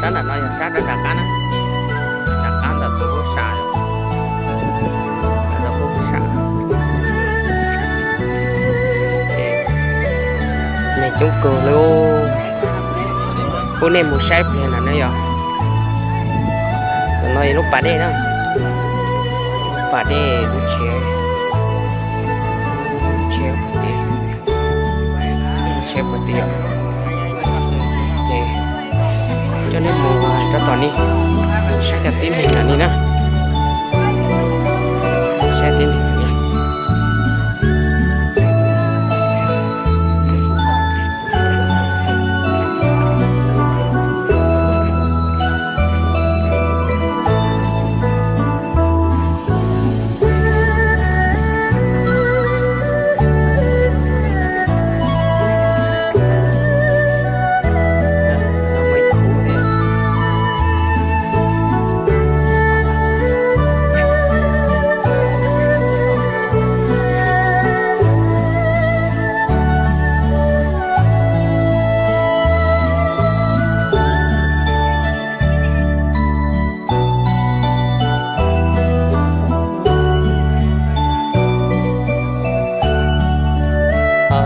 Sab ntawm no yog sab rov nram qab na, nram qab ntawm tus lub sam, ntawm tus lub sam. Neeg coob kawg li, pub nej mus saib pliag ntawm no yog, ntawm no yog lub pas dej na, lub pas dej lub tsheb, lub tsheb puag tid, lub tsheb puag tid. Ces coj nej mus rau tom ni, saib cov tib neeg ntawm ni na, saib tib neeg ntawm ni.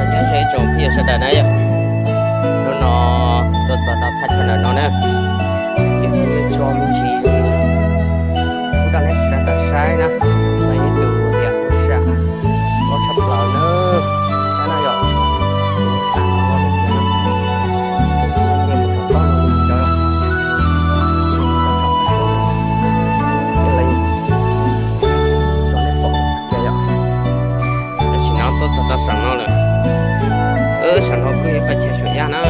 Nyob zoo ib tsoom phooj ywg sawv daws na yom, hnub no tuaj txog rau thaj chaw ntawm no na, ces kuv tso me ntsis pub rau nej sawv daws saib na, ib tug tias sam loj tshaj plaws na, no yog sam loj tiag tiag na, nej mus saum toj no cov, tso nej pom tiag yom. Tam sim no tuaj txog rau saum no lawm, saum no kuj yog paj chaw Suam Yaj na.